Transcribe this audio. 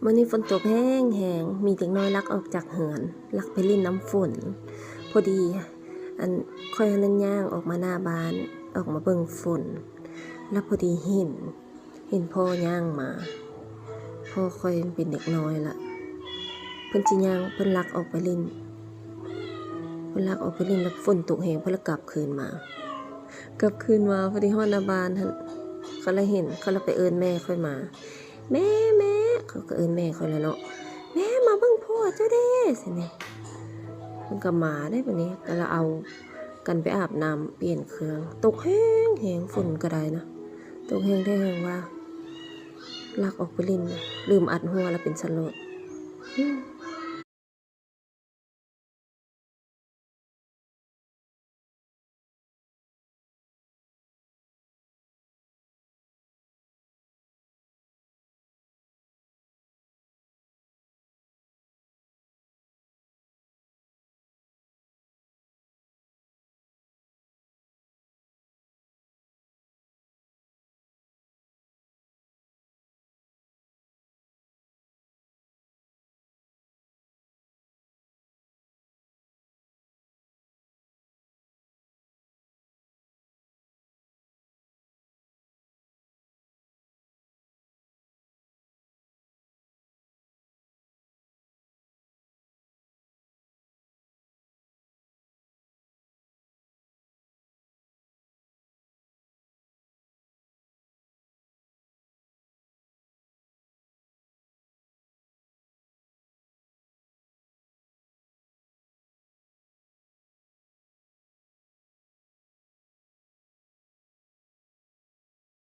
ມື້ນີ້ຝົນຕົກແຮງໆ ມີເດັກນ້ອຍລັກອອກຈາກເຮືອນ ລັກໄປຫຼິ້ນນຳຝົນ. ພໍດີ ອັນ ຂ້ອຍຫັ້ນຍ່າງອອກມາໜ້າບ້ານ ອອກມາເບິ່ງຝົນ ລະພໍດີເຫັນ ເຫັນພໍ່ຍ່າງມາ. ພໍ່ຂ້ອຍເປັນເດັກນ້ອຍລະ ເພິ່ນຊິຍ່າງ ເພິ່ນລັກອອກໄປຫຼິ້ນ ເພິ່ນລັກອອກໄປຫຼິ້ນ ລະຝົນຕົກແຮງ ເພິ່ນລະກັບຄືນມາ. ກັບຄືນມາ ພໍດີຮອດໜ້າບ້ານຫັ້ນ ເຂົາລະເຫັນ ເຂົາລະໄປເອີ້ນແມ່ຂ້ອຍມາ. ແມ່ ແມ່ ເຂົາກະເອີ້ນແມ່ຂ້ອຍລະເນາະ ແມ່ມາເບິ່ງພໍ່ເຈົ້າເດ້ ຊັ້ນນີ້. ເພິ່ນກະມາເດ້ບາດນີ້ ກະລະເອົາກັນໄປອາບນ້ຳ ປ່ຽນເຄື່ອງ ຕົກແຮງໆ ຝົນກະໄດ້ນະ ຕົກແຮງແທ້ແຮງວ່າ ລັກອອກໄປຫຼິ້ນ ລືມອັດຫົວລະເປັນສະໂລດ.